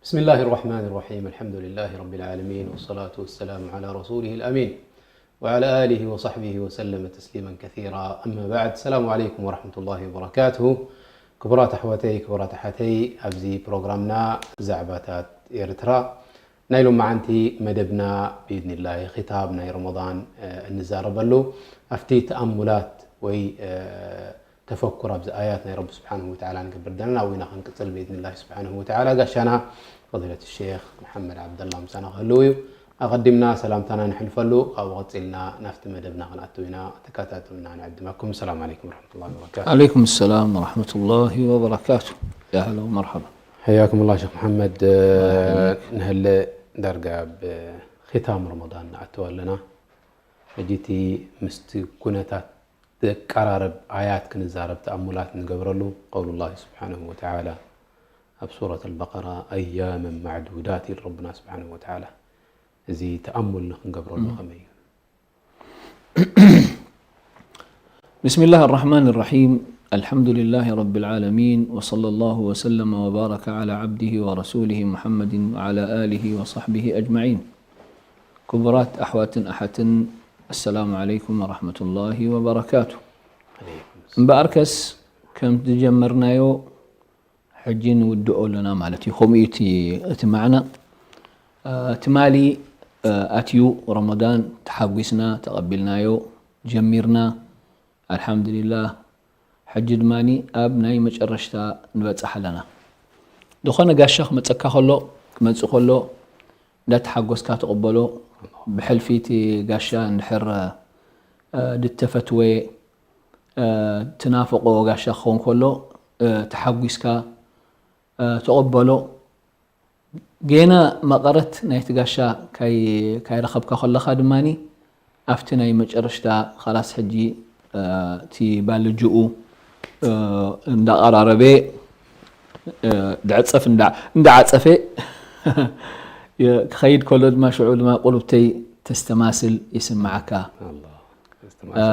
بسم الله الرحمن الرحيم. الحمد لله رب العالمين، والصلاة والسلام على رسوله الأمين، وعلى آله وصحبه وسلم تسليما كثيرا. أما بعد، السلام عليكم ورحمة الله وبركاته. ክቡራት ኣሕዋተይ፣ ክቡራት ኣሓተይ፣ ኣብዚ ፕሮግራምና ዛዕባታት ኤርትራ ናይ ሎማዓንቲ መደብና ብኢድኒላሂ ኺታብ ናይ ረመዳን፣ እ፣ እንዛረበሉ ኣብቲ ተኣሙላት ወይ፣ እ፣ ተፈኩር ኣብዚ ኣያት ናይ ረቢ ስብሓንሁ ወተዓላ ንገብር ዘለና፣ ኣብኡ ኢና ክንቅጽል ብኢድኒላሂ ስብሓንሁ ወተዓላ። ጋሻና ፈዲለት ሼኽ መሓመድ ዓብደላ ምሳና ክህልው እዩ። ኣቐዲምና ሰላምታና ነሕልፈሉ፣ ካብኡ ቀጺልና ናብቲ መደብና ክንኣትው ኢና። ተከታተሉና ንዕድመኩም። ሰላም ዓለይኩም ወረሕመቱላሂ ወበረካቱ። ዓለይኩም ሰላም ወረሕመቱላሂ ወበረካቱ። ያ ኣህለን ወመርሐባ። حياكم الله شيخ محمد. الله يحييك. ንሀለ ዳርጋ ኣብ ኺታም ረመዳን ንኣትው ኣለና። ሕጂ እቲ ምስቲ ኩነታት ዘቀራርብ ኣያት ክንዛረብ ተኣሙላት ንገብረሉ። قول الله سبحانه وتعالى ኣብ ሱረት ኣልበቀራ أياما معدودات ኢሉ ረብና ስብሓንሁ ወተዓላ። እዚ ተኣሙል ንክንገብረሉ ከመይ እዩ? بسم الله الرحمن الرحيم. الحمد لله رب العالمين، وصلى الله وسلم وبارك على عبده ورسوله محمد وعلى آله وصحبه أجمعين. ክቡራት ኣሕዋትን ኣሓትን፣ السلام عليكم ورحمة الله وبركاته. እምበኣርከስ፣ ከም ዝጀመርናዮ ሕጂ ንውድኦ ኣለና ማለት እዩ። ከምኡ እዩ እቲ፣ እቲ ማዕና። እ፣ ትማሊ፣ እ፣ ኣትዩ ረመዳን፣ ተሓጒስና፣ ተቐቢልናዮ፣ ጀሚርና። ኣልሓምዱሊላህ። ሕጂ ድማኒ ኣብ ናይ መጨረሽታ ንበጽሕ ኣለና። ዝኾነ ጋሻ ክመጸካ ከሎ፣ ክመጽእ ከሎ፣ እንዳተሓጎስካ ትቕበሎ። ብሕልፊ እቲ ጋሻ እንድሕር፣ እ፣ ድተፈትወ፣ እ፣ ትናፍቆ ጋሻ ክኸውን ከሎ፣ እ፣ ተሓጒስካ፣ እ፣ ትቕበሎ። ጌና መቐረት ናይቲ ጋሻ ካይ-፣ ካይረኸብካ ከለኻ ድማኒ፣ ኣብቲ ናይ መጨረሽታ፣ ኻላስ ሕጂ፣ እ፣ እቲ ባልጅኡ፣ እ፣ እንዳቐራረበ፣ እ፣ ድዕጸፍ እንዳ-፣ እንዳዓጸፈ፣ የ-፣ ክኸይድ ከሎ ድማ፣ ሽዑ ድማ ቁልብተይ ተስተማስል ይስምዓካ። ኣላ፣ ተስተማስል። እ፣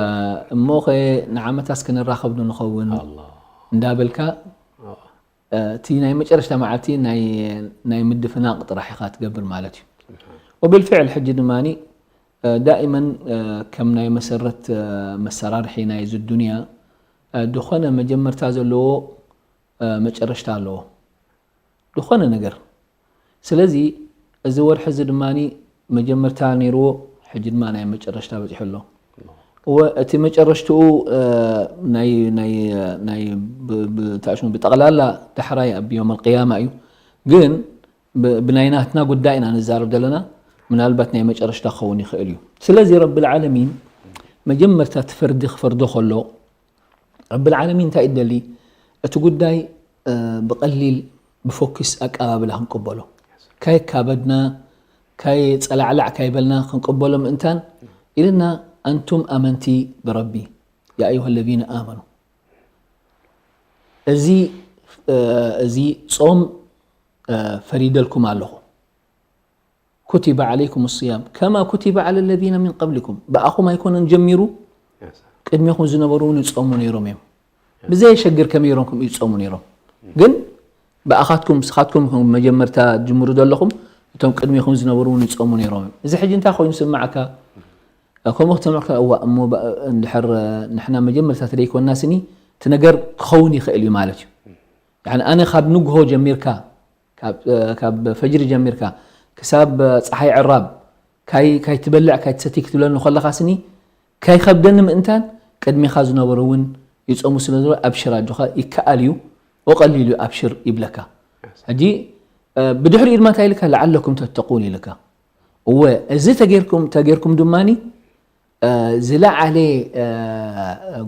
እሞኸ ንዓመታስ ክንራኸብ ዶ ንኸውን? ኣላ። እንዳበልካ፣ ኣዎ። እ፣ እቲ ናይ መጨረሽታ መዓልቲ ናይ፣ ናይ ምድፍናቕ ጥራሕ ኢኻ ትገብር ማለት እዩ። ስብሓን። ወብልፍዕል ሕጂ ድማኒ፣ እ፣ ዳኢመን፣ እ፣ ከም ናይ መሰረት፣ እ፣ መሰራርሒ ናይዚ ዱንያ፣ እ፣ ዝኾነ መጀመርታ ዘለዎ፣ እ፣ መጨረሽታ ኣለዎ። ዝኾነ ነገር። ስለዚ እዚ ወርሒ እዚ ድማኒ መጀመርታ ነይርዎ፣ ሕጂ ድማ ናይ መጨረሽታ በጺሑ ኣሎ። እወ፣ እቲ መጨረሽትኡ፣ እ፣ ናይ፣ ናይ፣ ናይ ብ-፣ ብ-፣ እንታይ ሽሙ፣ ብጠቕላላ ዳሕራይ ኣብ የውመል ቅያማ እዩ። ግን ብ-፣ ብናይ ናትና ጉዳይ ኢና ንዛረብ ዘለና። ምናልባት ናይ መጨረሽታ ክኸውን ይኽእል እዩ። ስለዚ ረብል ዓለሚን መጀመርታ እቲ ፈርዲ ክፈርዶ ከሎ፣ ረብል ዓለሚን እንታይ እዩ ደሊ? እቲ ጉዳይ፣ እ፣ ብቐሊል፣ ብፎኪስ ኣቀባብላ ክንቅበሎ። ካይ ካበድና፣ ካይ ጸላዕላዕ ካይ በልና ክንቅበሎ ምእንታን፣ ኢልና፣ ኣንቱም ኣመንቲ ብረቢ፣ ያ ኣዩሃ ለዚነ ኣመኑ። እዚ፣ እ፣ እዚ ጾም፣ እ፣ ፈሪደልኩም ኣለኹ። ኩቲበ ዓለይኩም ስያም ከማ ኩቲበ ዓለ ለዚነ ሚን ቀብሊኩም። ብኣኹም ኣይኮነን ጀሚሩ፣ ቅድሜኹም ዝነበሩ እውን ይጾሙ ነይሮም እዮም። ብዘየሸግር ከመይ ገይሮም ከምኡ ይጾሙ ነይሮም? ግን ብኣኻትኩም፣ ንስኻትኩም ኢኹም መጀመርታ ትጅምሩ ዘለኹም፣ እቶም ቅድሜኹም ዝነበሩ እውን ይጾሙ ነይሮም እዮም። እዚ ሕጂ እንታይ ኮይኑ ይስምዓካ? ከምኡ ክትሰምዕ ከ-፣ እዋ፣ እሞ ባ-፣ እንድሕር ንሕና መጀመርታ ተደይኮንና ስኒ፣ እቲ ነገር ክኸውን ይኽእል እዩ ማለት እዩ። ያኒ ኣነ ካብ ንግሆ ጀሚርካ፣ ካብ፣ ካብ ፈጅሪ ጀሚርካ ክሳብ ጸሓይ ዕራብ ካይ-፣ ካይትበልዕ ካይትሰቲ ክትብለኒ ከለኻ ስኒ፣ ካይኸብደኒ ምእንታን ቅድሜኻ ዝነበሩ እውን ይጾሙ ስለ ዘለዉ፣ ኣብሽር ኣጆኻ፣ ይከኣል እዩ፣ ወቀሊሉ እዩ፣ ኣብሽር ይብለካ። ሕጂ፣ እ፣ ብድሕሪኡ ድማ እንታይ ኢልካ? ለዓለኩም ተተቁን ኢልካ። እወ፣ እዚ ተጌርኩም፣ ተጌርኩም ድማኒ፣ እ፣ ዝለዓለ፣ እ፣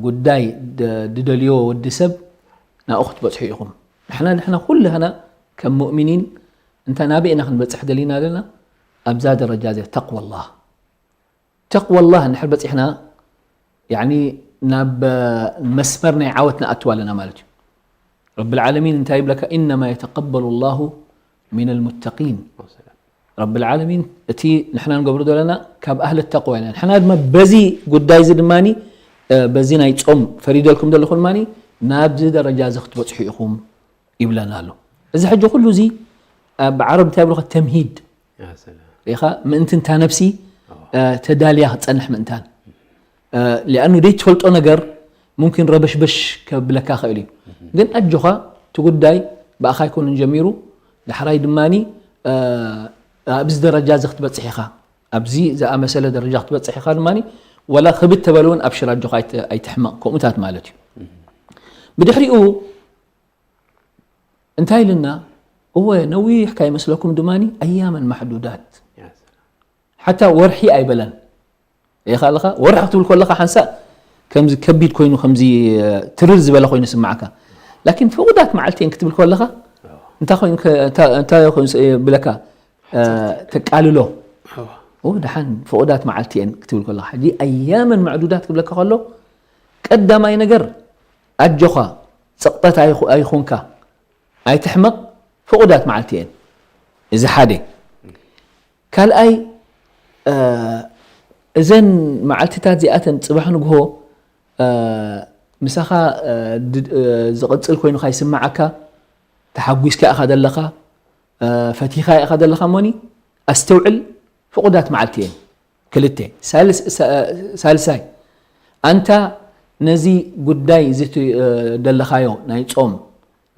ጉዳይ ድ-፣ ድደልዮ ወዲ ሰብ ናብኡ ክትበጽሑ ኢኹም። ንሕና፣ ንሕና ኩላህና ከም ሙእሚኒን እንታይ ናበይ ኢና ክንበጽሕ ደሊና ኣለና? ኣብዛ ደረጃ እዚኣ፣ ተቅዋላህ። ተቅዋላህ እንድሕር በጺሕና፣ ያኒ ናብ መስመር ናይ ዓወት ንኣትው ኣለና ማለት እዩ። ረብል ዓለሚን እንታይ ይብለካ? ኢነማ የተቀበሉ ላሁ ሚነል ሙተቂን። ረብል ዓለሚን እቲ ንሕና ንገብሮ ዘለና ካብ ኣህሊ ተቅዋ ኢና። ንሕና ድማ በዚ ጉዳይ እዚ ድማኒ፣ እ፣ በዚ ናይ ጾም ፈሪደልኩም ዘለኹ ድማኒ ናብዚ ደረጃ እዚ ክትበጽሑ ኢኹም ይብለና ኣሎ። እዚ ሕጂ ኩሉ እዚ ኣብ ዓረብ እንታይ ብሉኻ? ተምሂድ። ኢኻ ምእንቲ እንታ ነብሲ ተዳልያ ክትጸንሕ ምእንታን። ሊኣኑ ደይ ትፈልጦ ነገር ሙምኪን ረበሽበሽ ከብለካ ኽእል እዩ። ግን ኣጆኻ እቲ ጉዳይ ብኣኻ ኣይኮኑን ጀሚሩ፣ ዳሕራይ ድማኒ ኣብዚ ደረጃ እዚ ክትበጽሕ ኢኻ፣ ኣብዚ ዝኣመሰለ ደረጃ ክትበጽሕ ኢኻ ድማኒ፣ ወላ ክብድ ተበለ እውን ኣብሽር ኣጆኻ ኣይትሕመቕ፣ ከምኡታት ማለት እዩ። ብድሕሪኡ እንታይ ኢልና? እወ ነዊሕ ካይመስለኩም ድማኒ ኣያመን ማሕዱዳት ሓታ ወርሒ ኣይበለን። ኢኻ ኣለኻ ወርሒ ክትብል ከለኻ ሓንሳእ ከምዚ ከቢድ ኮይኑ ከምዚ ትርር ዝበለ ኮይኑ ስማዓካ። ላኪን ፍቑዳት መዓልቲ እየን ክትብል ከለኻ እንታይ ኮይኑ እንታይ ኮይኑ ብለካ ተቃልሎ። ደሓን ፍቑዳት መዓልቲ እየን ክትብል ከለኻ ሕጂ ኣያመን ማዕዱዳት ክብለካ ከሎ ቀዳማይ ነገር ኣጆኻ ጸቕጠት ኣይኹንካ ኣይትሕመቕ ፍቑዳት መዓልቲ እየን። እዚ ሓደ ካልኣይ እዘን መዓልትታት እዚኣተን ጽባሕ ንግሆ ምሳኻ ዝቕጽል ኮይኑኻ ይስምዓካ። ተሓጒስካ ኢኻ ዘለኻ፣ ፈቲኻ ኢኻ ዘለኻ እሞኒ ኣስተውዕል ፍቑዳት መዓልቲ እየን። ክልተ ሳልሳይ ኣንታ ነዚ ጉዳይ እዚ ደለኻዮ ናይ ጾም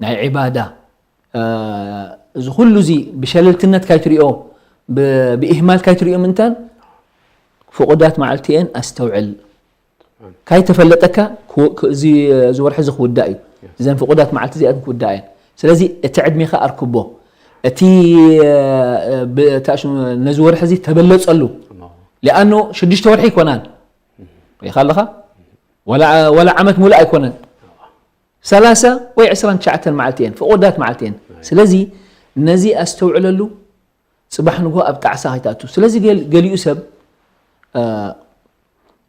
ናይ ዒባዳ እዚ ኩሉ እዚ ብሸለልትነት ካይትሪኦ ብኢህማል ካይትሪኦ ምንታን ፍቑዳት መዓልቲ እየን ኣስተውዕል። ካይተፈለጠካ እዚ ወርሒ እዚ ክውዳእ እዩ። እዘን ፍቑዳት መዓልቲ እዚኣት ክውዳእ እየን። ስለዚ እቲ ዕድሜኻ ኣርክቦ እቲ ነዚ ወርሒ እዚ ተበለጸሉ። ሊኣኖ ሽዱሽተ ወርሒ ኣይኮናን ሪኢኻ ኣለኻ ወላ ዓመት ሙሉእ ኣይኮነን። ሰላሳ ወይ ዕስራን ትሽዓተን መዓልቲ እየን ፍቑዳት መዓልቲ እየን። ስለዚ ነዚ ኣስተውዕለሉ። ጽባሕ ንግሆ ኣብ ጣዕሳ ከይትኣቱ። ስለዚ ገሊኡ ሰብ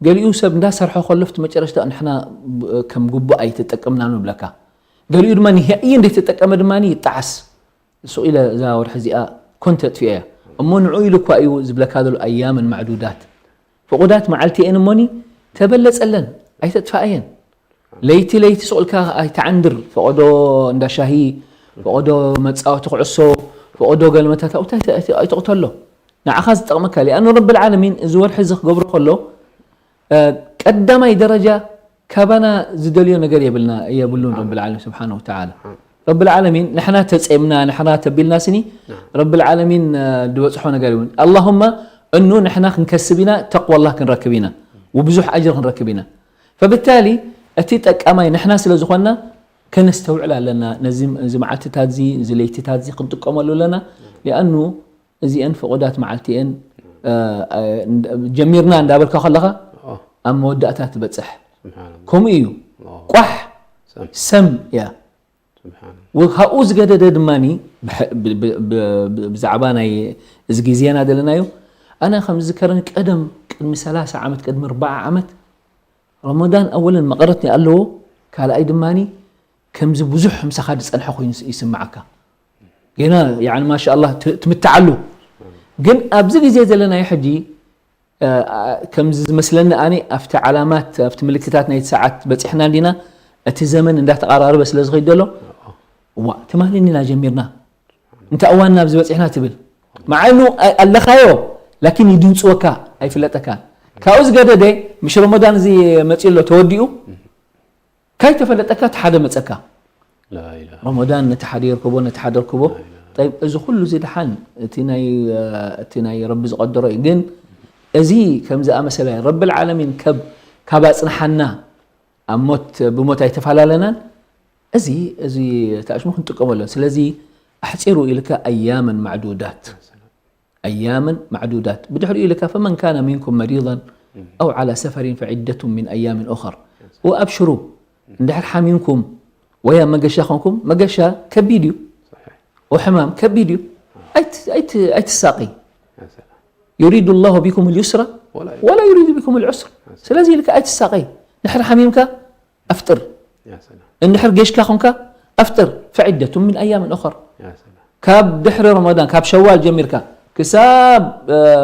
ገሊኡ ሰብ እንዳሰርሖ ከሎ ፍቲ መጨረሽታ ንሕና ከም ግቡእ ኣይተጠቀምናን ንብለካ። ገሊኡ ድማ ንህያእይ እንደተጠቀመ ድማ ይጣዓስ። ሱቕ ኢለ እዛ ወርሒ እዚኣ ኮን ተጥፊአ እያ እሞ ንዑ ኢሉ እኳ እዩ ዝብለካ ዘሎ ኣያምን ማዕዱዳት። ፍቑዳት መዓልቲ እየን እሞኒ ተበለጸለን ኣይተጥፋእየን። ለይቲ ለይቲ ስቕ ኢልካ ኣይትዓንድር። ፈቐዶ እንዳ ሻሂ፣ ፈቐዶ መጻወቲ ኩዕሶ፣ ፈቐዶ ገለመታት ኣብኡ ኣይትቕተሎ። ንዓኻ ዝጠቕመካ ሊኣኑ ረብል ዓለሚን እዚ ወርሒ እዚ ክገብሮ ከሎ ቀዳማይ ደረጃ ካባና ዝደልዮ ነገር የብልና የብሉን ረብል ዓለሚን ስብሓነ ወተዓላ። ረብል ዓለሚን ንሕና ተጼምና ንሕና ተቢልና ስኒ ረብል ዓለሚን ዝበጽሖ ነገር ይብሉን። ኣላሁማ እኑ ንሕና ክንከስብ ኢና ተቅዋ ኣላህ ክንረክብ ኢና ወብዙሕ ኣጅር ክንረክብ ኢና። ፈብታሊ እቲ ጠቃማይ ንሕና ስለ ዝኾንና ከነስተውዕል ኣለና። ነዚ መዓልትታት እዚ እዚ ለይትታት እዚ ክንጥቀመሉ ኣለና። ሊኣኑ እዚአን ፍቑዳት መዓልቲ እየን። ጀሚርና እንዳበልካ ከለኻ ኣብ መወዳእታ ትበፅሕ። ከምኡ እዩ። ቋሕ ሰም እያ። ካብኡ ዝገደደ ድማ ብዛዕባ ናይ እዚ ግዜና ዘለናዮ ኣነ ከም ዝዝከረኒ ቀደም ቅድሚ ሰላሳ ዓመት ቅድሚ ኣርባዓ ዓመት ረመዳን ኣወለን መቐረት ኣለዎ። ካልኣይ ድማ ከምዚ ብዙሕ ምሳኻ ዝፀንሐ ኮይኑ ይስምዓካ። ገና ያኒ ማሻ ኣላህ ትምትዓሉ። ግን ኣብዚ ግዜ ዘለናዮ ሕጂ ከምዚ ዝመስለኒ ኣነ ኣብቲ ዓላማት ኣብቲ ምልክታት ናይቲ ሰዓት በፂሕና እንዲና። እቲ ዘመን እንዳተቐራረበ ስለ ዝኸይድ ዘሎ እዋ ትማሊ እንዲና ጀሚርና እንተ እዋን ናብዚ በፂሕና ትብል መዓኑ ኣለኻዮ። ላኪን ይድንፅወካ ኣይፍለጠካን። ካብኡ ዝገደደ ምሽ ረመዳን እዚ መፂኡ ኣሎ ተወዲኡ ካይተፈለጠካ እቲ ሓደ መፀካ። ረመዳን ነቲ ሓደ የርክቦ ነቲ ሓደ ርክቦ። እዚ ኩሉ እዚ ድሓን እቲ ናይ ረቢ ዝቀደሮ እዩ። ግን እዚ ከም ዝኣመሰለ ረቢ ልዓለሚን ካብ ኣፅንሓና ኣብ ሞት ብሞት ኣይተፈላለናን። እዚ እዚ ተኣሽሙ ክንጥቀመሉ ስለዚ ኣሕፂሩ ኢልካ ኣያመን ማዕዱዳት ኣያመን ማዕዱዳት ብድሕሪኡ ኢልካ ፈመን ካነ ሚንኩም መሪضን ኣው ዓላ ሰፈሪን ፈዒደቱን ሚን ኣያምን ኡኸር። ወኣብሽሩ እንድሕር ሓሚምኩም ወይ ኣብ መገሻ ኮንኩም መገሻ ከቢድ እዩ። ወሕማም ከቢድ እዩ። ኣይትሳቂ። ዩሪዱ ላሁ ቢኩም ልዩስራ ወላ ዩሪዱ ቢኩም ልዑስር። ስለዚ ኢልካ ኣይትሳቂ። ድሕር ሓሚምካ ኣፍጥር። እንድሕር ጌሽካ ኮንካ ኣፍጥር። ፈዒደቱ ምን ኣያምን ኡኸር። ካብ ድሕሪ ረመዳን ካብ ሸዋል ጀሚርካ ክሳብ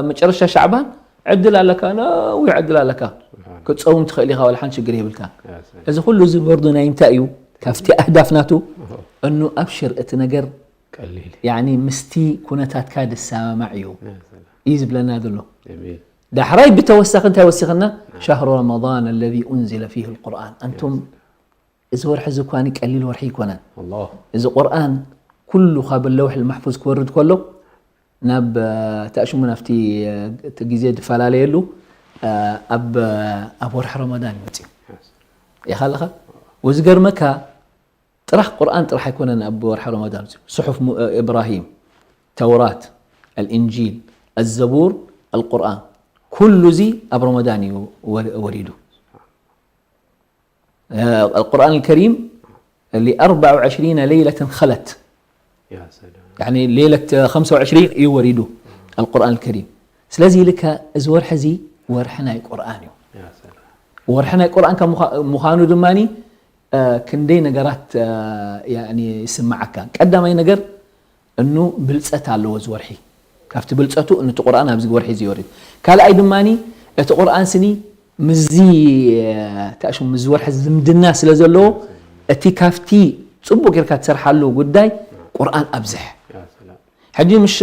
መጨረሻ ሻዕባን ዕድል ኣለካ ነዊሕ ዕድል ኣለካ። ክትፀውም ትኽእል ኢኻ ዋላ ሓንቲ ሽግር የብልካ። እዚ ኩሉ እዚ በርዱ ናይ እንታይ እዩ? ካብቲ ኣህዳፍ ናቱ እኑ ኣብሽር እቲ ነገር ቀሊል። ያኒ ምስቲ ኩነታትካ ዝሰማማዕ እዩ ያ ሰላም። እዩ ዝብለና ዘሎ። ጀሚል። ዳሕራይ ብተወሳኺ እንታይ ወሲኽና? ሸህሩ ረመዳን ለዚ ኡንዚለ ፊህ ልቁርኣን። ኣንቱም እዚ ወርሒ እዚ እኳ ቀሊል ወርሒ ኣይኮነን። ኣላህ። እዚ ቁርኣን ኩሉ ካብ ለውሕ ልማሕፉዝ ክወርድ ከሎ ናብ ተኣሽሙ ናብቲ እቲ ግዜ ዝፈላለየሉ ኣብ ኣብ ወርሒ ረመዳን ይመፅእ ይኻለኻ ወዚ ገርመካ ጥራሕ ቁርኣን ጥራሕ ኣይኮነን ኣብ ወርሒ ረመዳን እዩ ስሑፍ ሙ- ኢብራሂም ተውራት الإنجيل الزبور القرآن ኩሉ እዚ ኣብ ረመዳን እዩ ወ- ወሪዱ القرآن الكريم ل أربع وعشرين ليلة خلت ያ ሰላም። يعني ليلة خمسة وعشرين እዩ ወሪዱ القرآن الكريم ስለዚህ ኢልካ እዚ ወርሒ እዚ ወርሒ ናይ ቁርኣን እዩ ያ ሰላም። ወርሒ ናይ ቁርኣን ከም ምዃ- ምዃኑ ድማ ክንደይ ነገራት ያኒ ይስምዓካ ቀዳማይ ነገር እኑ ብልፀት ኣለዎ እዚ ወርሒ ካብቲ ብልፀቱ እኑ እቲ ቁርኣን ኣብዚ ወርሒ እዚ ይወርድ ካልኣይ ድማ እቲ ቁርኣን ስኒ ምዚ ተእሽሙ ምዚ ወርሒ ዝምድና ስለ ዘለዎ እቲ ካብቲ ፅቡቅ ጌርካ ትሰርሓሉ ጉዳይ ቁርኣን ኣብዝሕ ያ ሰላም። ሕጂ ምሽ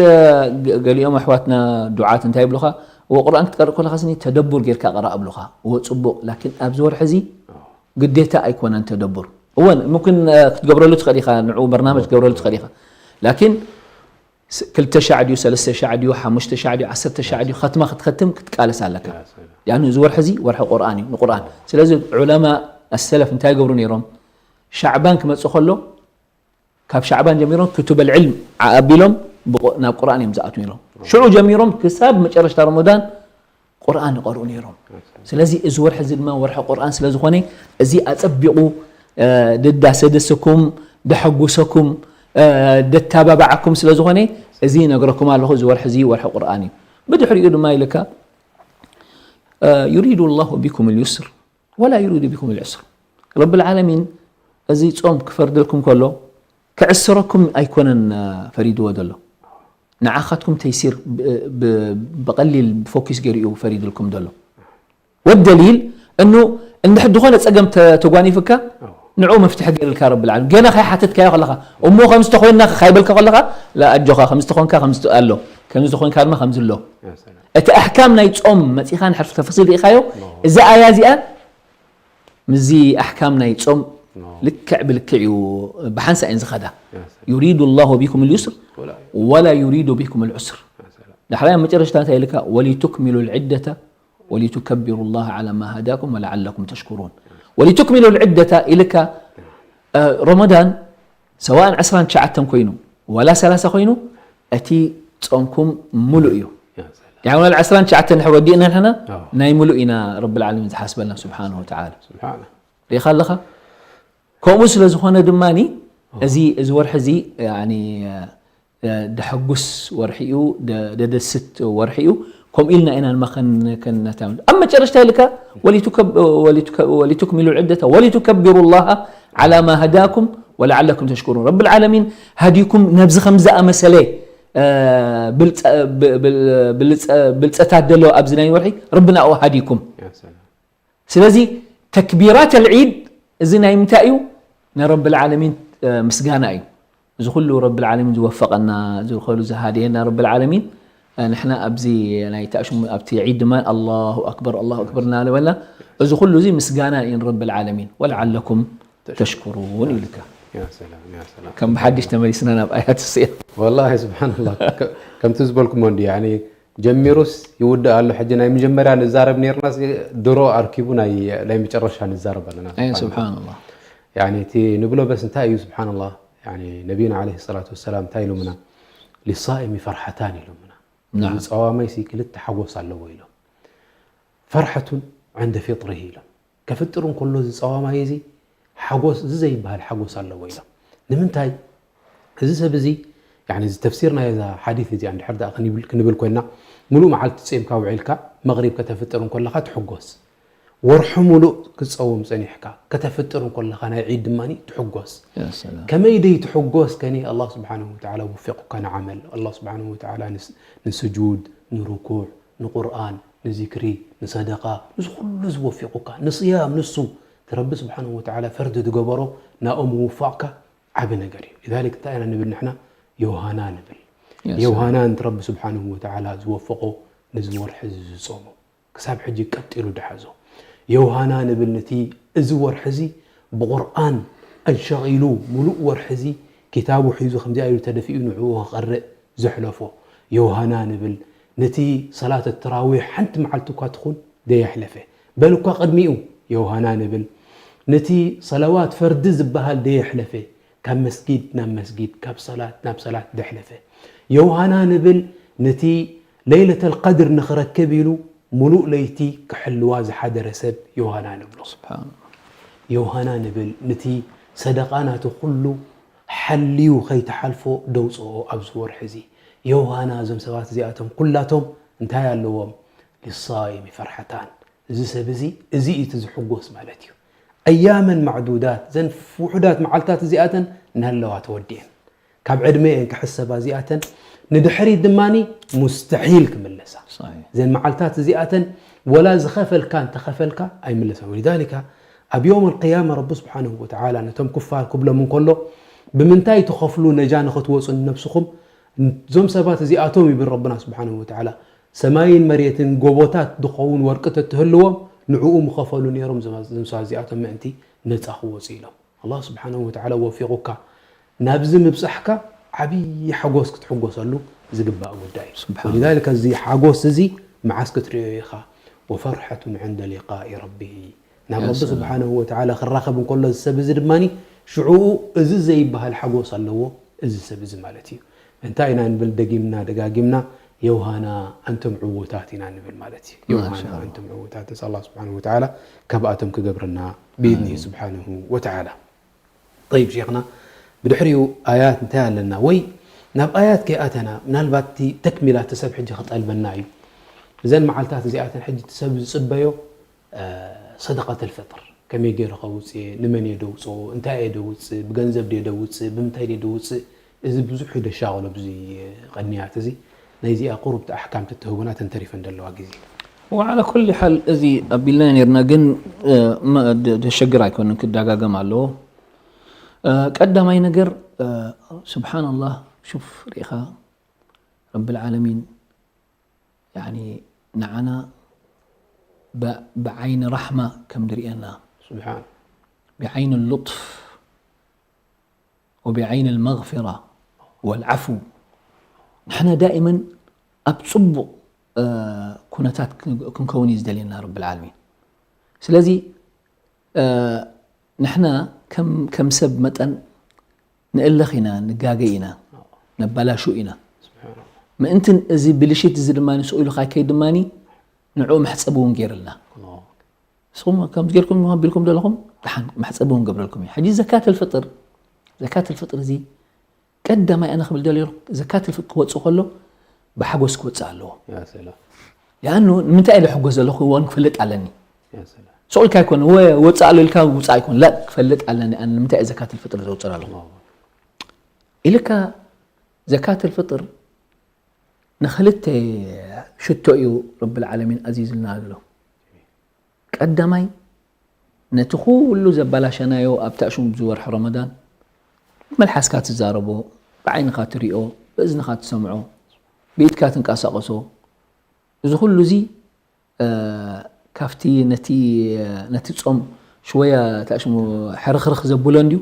ገ- ገሊኦም ኣሕዋትና ዱዓት እንታይ ይብሉኻ እዎ ቁርኣን ክትቀርእ ከለኻ ስኒ ተደቡር ጌርካ ቀራ ኣብሉኻ እዎ ፅቡቅ ላኪን ኣብዚ ወርሒ እዚ ግዴታ ኣይኮነን ተደቡር እወን ሙምክን ክትገብረሉ ትኽእል ኢኻ ንዑ በርናመጅ ክትገብረሉ ትኽእል ኢኻ ላኪን ስ- ክልተ ሻዕ ድዩ ሰለስተ ሻዕ ድዩ ሓሙሽተ ሻዕ ድዩ ዓሰርተ ሻዕ ድዩ ኸትማ ክትኸትም ክትቃለስ ኣለካ ያኑ እዚ ወርሒ እዚ ወርሒ ቁርኣን እዩ ንቁርኣን ስለዚ ዑለማ ኣሰለፍ እንታይ ይገብሩ ነይሮም ሻዕባን ክመፅእ ከሎ ካብ ሻዕባን ጀሚሮም ክቱብ ኣልዕልም ኣቢሎም ብቁ- ናብ ቁርኣን እዮም ዝኣትዉ ነይሮም ሽዑ ጀሚሮም ክሳብ መጨረሽታ ረመዳን ቁርኣን ይቐርኡ ነይሮም ስለዚ እዚ ወርሒ እዚ ድማ ወርሒ ቁርኣን ስለ ዝኾነ እዚ ኣፀቢቑ እ፣ ደዳሰደሰኩም ደሐጉሰኩም እ፣ ደተባባዓኩም ስለ ዝኾነ እዚ ይነግረኩም ኣለኹ እዚ ወርሒ እዚ ወርሒ ቁርኣን እዩ ብድሕሪኡ ድማ ኢልካ እ፣ يريد الله بكم اليسر ولا يريد بكم العسر ረቢ العالمين እዚ ጾም ክፈርደልኩም ከሎ ክዕስረኩም ኣይኮነን እ፣ ፈሪድዎ ዘሎ ንዓኻትኩም ተይሲር ብ- ብ- ብቐሊል ብፎኪስ ገይሩ እዩ ፈሪድልኩም ዘሎ ወደሊል እኑ እንድሕር ዝኾነ ፀገም ተ- ተጓኒፍካ ንዑ መፍትሒ ገይርልካ ረቢ العالمين ገና ካይሓተትካዮ ከለኻ እሞ ከምዚ ተኮይንና ካይበልካ ከለኻ ላ ኣጆኻ ከምዚ ተኾንካ ከምዚ ኣሎ ከምዚ ተኾንካ ድማ ከምዚ ኣሎ እቲ ኣሕካም ናይ ጾም መፂኻ ንሕርፊ ተፈሲል ርኢኻዮ እዚ ኣያ እዚኣ ምስዚ ኣሕካም ናይ ጾም ልክዕ ብልክዕ እዩ ብሓንሳ እየን ዝኸዳ يريد الله بكم اليسر ولا يريد بكم العسر ዳሕራይ ኣብ መጨረሽታ እንታይ ኢልካ ولتكملوا العدة ولتكبروا الله على ما هداكم ولعلكم تشكرون ولتكملوا العدة ኢልካ እ፣ ረመዳን ሰዋእን ዕስራን ትሽዓተን ኮይኑ ዋላ ሰላሳ ኮይኑ እቲ ጾምኩም ሙሉእ እዩ ያ ሰላም። يعني ዋላ ዕስራን ትሽዓተን ንሕና ወዲእና ንሕና ኣዎ። ናይ ሙሉእ ኢና ረቢ العالمين ዝሓስበልና ስብሓንሁ ወተዓላ ስብሓና። ሪኢኻ ኣለኻ ከምኡ ስለ ዝኾነ ድማ እዚ እዚ ወርሒ እዚ يعني እ፣ ደሐጉስ ወርሒ እዩ ደ- ደደስት ወርሒ እዩ ከምኡ ኢልና ኢና ንመኸን ከነታ ኣብ መጨረሽታ ኢልካ ولتكب- ولتك- ولتكملوا العدة ولتكبروا الله على ما هداكم ولعلكم تشكرون رب العالمين هديكم ነብዚ ከም ዝኣመሰለ እ፣ ብልፀ- ብ- ብል- ብልፀ- ብልፀታት ዘለዎ ኣብዚ ናይ ወርሒ ረቢ ናብኡ ሃዲኩም ያ ሰላም። ስለዚ ተክቢራት ኣልዒድ እዚ ናይ ምንታይ እዩ ንረቢ ልዓለሚን ምስጋና እዩ እዚ ኩሉ ረቢ ልዓለሚን ዝወፈቀና እዚ ኩሉ ዝሃደየና ረቢ ልዓለሚን ንሕና ኣብዚ ናይ ተእሽሙ ኣብቲ ዒድ ድማ ኣላሁ ኣክበር ኣላሁ ኣክበር እናበልና እዚ ኩሉ እዚ ምስጋና እዩ ንረቢ ልዓለሚን ወለዓለኩም ተሽኩሩን ይብልካ ያ ሰላም ያ ሰላም ከም ብሓድሽ ተመሊስና ናብ ኣያት ስያ ወላሂ ስብሓንላህ ከ- ከምቲ ዝበልኩሞ እንዲ ያኒ ጀሚሩስ ይውድእ ኣሎ ሕጂ ናይ መጀመርያ ንዛረብ ነርና ድሮ ኣርኪቡ ናይ ናይ መጨረሻ ንዛረብ ኣለና ኣይ ስብሓንላህ። ስብሓንላህ ያኒ እቲ ንብሎ በስ እንታይ እዩ ስብሓንላህ ያኒ ነቢና ዓለይሂ ሰላቱ ወሰላም እንታይ ኢሎምና ሊሳኢሚ ፈርሓታን ኢሎምና ናም እዚ ጸዋማይ ሲ ክልተ ሓጎስ ኣለዎ ኢሎም ፈርሐቱን ዕንደ ፊጥርሂ ኢሎም ከፍጥር እንከሎ እዚ ጸዋማይ እዚ ሓጎስ እዚ ዘይበሃል ሓጎስ ኣለዎ ኢሎም ንምንታይ እዚ ሰብ እዚ ያኒ እዚ ተፍሲር ናይ እዛ ሓዲት እዚኣ እንድሕር ደኣ ክንብል- ክንብል ኮይና ሙሉእ መዓልቲ ጸምካ ውዒልካ መቕሪብ ከተፍጥር እንከለኻ ትሕጎስ ወርሑ ሙሉእ ክትጸውም ጸኒሕካ ከተፍጥር እንከለኻ ናይ ዒድ ድማ ትሕጎስ ያ ሰላም ከመይ ደይ ትሕጎስ ከኒ ኣላህ ስብሓንሁ ወተዓላ ወፊቑካ ንዓመል ኣላህ ስብሓንሁ ወተዓላ ንስ- ንስጁድ ንርኩዕ ንቁርኣን ንዚክሪ ንሰደቃ ንዚ ኩሉ ዝወፊቑካ ንስያም ንሱ እቲ ረቢ ስብሓንሁ ወተዓላ ፈርዲ ዝገበሮ ናብኡ ምውፋቕካ ዓቢ ነገር እዩ ሊዛሊክ እንታይ ኢና ንብል ንሕና ዮሃና ንብል። ዮሃና፣ ነቲ ረቢ ስብሓንሁ ወተዓላ ዝወፈቖ፣ ነዚ ወርሒ እዚ ዝጾሞ፣ ክሳብ ሕጂ ቀጢሉ ድሓዞ። ዮሃና ንብል፣ ነቲ እዚ ወርሒ እዚ ብቑርኣን ኣንሸቒሉ፣ ሙሉእ ወርሒ እዚ ኪታቡ ሒዙ፣ ከምዚኣ ኢሉ ተደፊኡ ንዕኡ ክቐርእ ዘሕለፎ። ዮሃና ንብል፣ ነቲ ሰላት ተራዊሕ ሓንቲ መዓልቲ እኳ ትኹን ደየሕለፈ። በል እኳ ቅድሚኡ ዮሃና ንብል፣ ነቲ ሰለዋት ፈርዲ ዝበሃል ደየሕለፈ። ካብ መስጊድ ናብ መስጊድ፣ ካብ ሰላት ናብ ሰላት ደሕለፈ። ዮሃና ንብል፣ ነቲ ለይለተል ቀድር ንኽረክብ ኢሉ፣ ሙሉእ ለይቲ ክሕልዋ ዝሓደረ ሰብ ዮሃና ንብሎ። ስብሓን። ዮሃና ንብል፣ ነቲ ሰደቓ ናቱ ኩሉ ሓልዩ ከይተሓልፎ ደውፅኦ ኣብዚ ወርሒ እዚ። ዮሃና፣ እዞም ሰባት እዚኣቶም ኩላቶም እንታይ ኣለዎም? ሊሳኢሚ ፈርሐታን። እዚ ሰብ እዚ፣ እዚ እዩ እቲ ዝሕጎስ ማለት እዩ። ኣያመን ማዕዱዳት፣ ዘን ውሑዳት መዓልታት እዚኣተን እናሃለዋ ተወዲአን። ካብ ዕድመ እየን ክሕሰባ እዚኣተን፣ ንድሕሪት ድማኒ ሙስተሒል ክምለሳ። ሰሒሕ። እዘን መዓልታት እዚኣተን ወላ ዝኸፈልካ እንተኸፈልካ ኣይምለሳን። ወሊዛሊካ ኣብ የውም ኣልቅያማ ረቢ ስብሓንሁ ወተዓላ ነቶም ኩፋር ክብሎም እንከሎ፣ ብምንታይ ትኸፍሉ ነጃ ንኽትወፁ ንነብስኹም? እዞም ሰባት እዚኣቶም ይብል ረብና ስብሓንሁ ወተዓላ፣ ሰማይን መሬትን ጎቦታት ዝኸውን ወርቂ ተትህልዎም፣ ንዕኡ ምኸፈሉ ነይሮም፣ እዞም ሰባት እዚኣቶም ምእንቲ ነፃ ክወፁ ኢሎም። ኣላህ ስብሓንሁ ወተዓላ ወፊቑካ ናብዚ ምብጻሕካ ዓብዪ ሓጎስ ክትሕጎሰሉ ዝግባእ ጉዳይ እዩ። ስብሓን። ወሊዛሊከ እዚ ሓጎስ እዚ መዓስ ክትርእዮ ኢኻ? ወፈርሐቱን ዕንደ ሊቃኢ ረቢሂ። ናብ ያ ረቢ ሰላም። ስብሓንሁ ወተዓላ ክራኸብ እንከሎ እዚ ሰብ እዚ ድማኒ ሽዕኡ እዚ ዘይበሃል ሓጎስ ኣለዎ እዚ ሰብ እዚ ማለት እዩ። እንታይ ኢና ንብል? ደጊምና ደጋጊምና ዮሃና ኣንቱም ዕዉታት ኢና ንብል ማለት እዩ። ዮሃና ማሻኣላህ። ኣንቱም ዕዉታት፣ ነስኣል ኣላህ ስብሓንሁ ወተዓላ ካብኣቶም ክገብረና ብኢድኒሂ ኣሚን። ስብሓንሁ ወተዓላ። ጠይብ ሼኽና፣ ብድሕሪኡ ኣያት እንታይ ኣለና? ወይ ናብ ኣያት ከይኣተና፣ ምናልባት እቲ ተክሚላ እቲ ሰብ ሕጂ ክጠልበና እዩ። እዘን መዓልታት እዚኣተን ሕጂ እቲ ሰብ ዝጽበዮ፣ እ፣ ሰደቃተል ፍጥር ከመይ ገይሩ ከውጽእ፣ ንመን እየ ደውጽኦ፣ እንታይ እየ ደውጽእ፣ ብገንዘብ ድየ ደውጽእ፣ ብምንታይ ድየ ደውጽእ፣ እዚ ብዙሕ እዩ ደሻቕሎ ኣብዚ ቀንያት እዚ። ናይዚኣ ቁሩብ እቲ ኣሕካም ተትህቡና ተንተሪፈን ዘለዋ ግዜ። ወዓላ ኩሊ ሓል እዚ ኣቢልና ነርና፣ ግን፣ እ፣ መ-፣ ደ-፣ ደሸግር ኣይኮነን፣ ክደጋገም ኣለዎ። እ፣ ቀዳማይ ነገር፣ እ፣ ስብሓንላህ፣ ሹፍ ርኢኻ፣ ረብል ዓለሚን፣ ያኒ፣ ንዓና ብ-፣ ብዓይኒ ራሕማ ከም ድርእየና፣ ስብሓን። ብዓይኒ ሉጥፍ ወብዓይኒ ልመግፊራ ወልዓፉ፣ ንሕና ዳኢመን ኣብ ጽቡቕ፣ እ፣ ኩነታት ክን-፣ ክንከውን እዩ ዝደልየና ረብል ዓለሚን። ስለዚ፣ እ፣ ንሕና ከም፣ ከም ሰብ መጠን ንእለኽ ኢና፣ ንጋገ ኢና፣ ነባላሹ ኢና። ስብሓን። ምእንትን እዚ ብልሽት እዚ ድማ ስቕ ኢሉ ካይከይድ ድማ ንዕኡ መሕጸቢ እውን ገይርልና። ኣላሁ ኣክበር። ንስኹም ከምዚ ጌርኩም ኣቢልኩም ዘለኹም፣ ደሓን መሕጸቢ እውን ገብረልኩም እዩ። ሕጂ ዘካተል ፍጥር፣ ዘካተል ፍጥር እዚ ቀዳማይ ኣነ ክብል ደልየ ዘለኹ፣ ዘካተል ፍጥር ክወጽእ ከሎ ብሓጎስ ክወጽእ ኣለዎ። ያ ሰላም። ያኑ ንምንታይ ኢለ ሕጎስ ዘለኹ እውን ክፈልጥ ኣለኒ። ያ ሰላም። ስቕ ኢልካ ኣይኮነ፣ ወ-፣ ወጽእ ኣሎ ኢልካ ውጻእ ኣይኮነ። ላ፣ ክፈልጥ ኣለኒ ኣነ ንምንታይ እየ ዘካተል ፍጥር ዘውጽእ ኣለኹ። ኣላሁ ኣክበር። ኢልካ ዘካተል ፍጥር ንኽልተ ሽቶ እዩ ረብል ዓለሚን ኣዚዙልና ዘሎ። ቀዳማይ፣ ነቲ ኩሉ ዘባላሸናዮ ኣብታ ሽም ዝወርሒ ረመዳን፣ መልሓስካ ትዛረቦ፣ ብዓይንኻ ትሪኦ፣ ብእዝንኻ ትሰምዖ፣ ብኢድካ ትንቀሳቐሶ፣ እዚ ኩሉ እዚ፣ እ፣ ካብቲ ነቲ፣ ነቲ ጾም ሽወያ እታ ሽሙ ሕርኽርኽ ዘብሎ እንድዩ።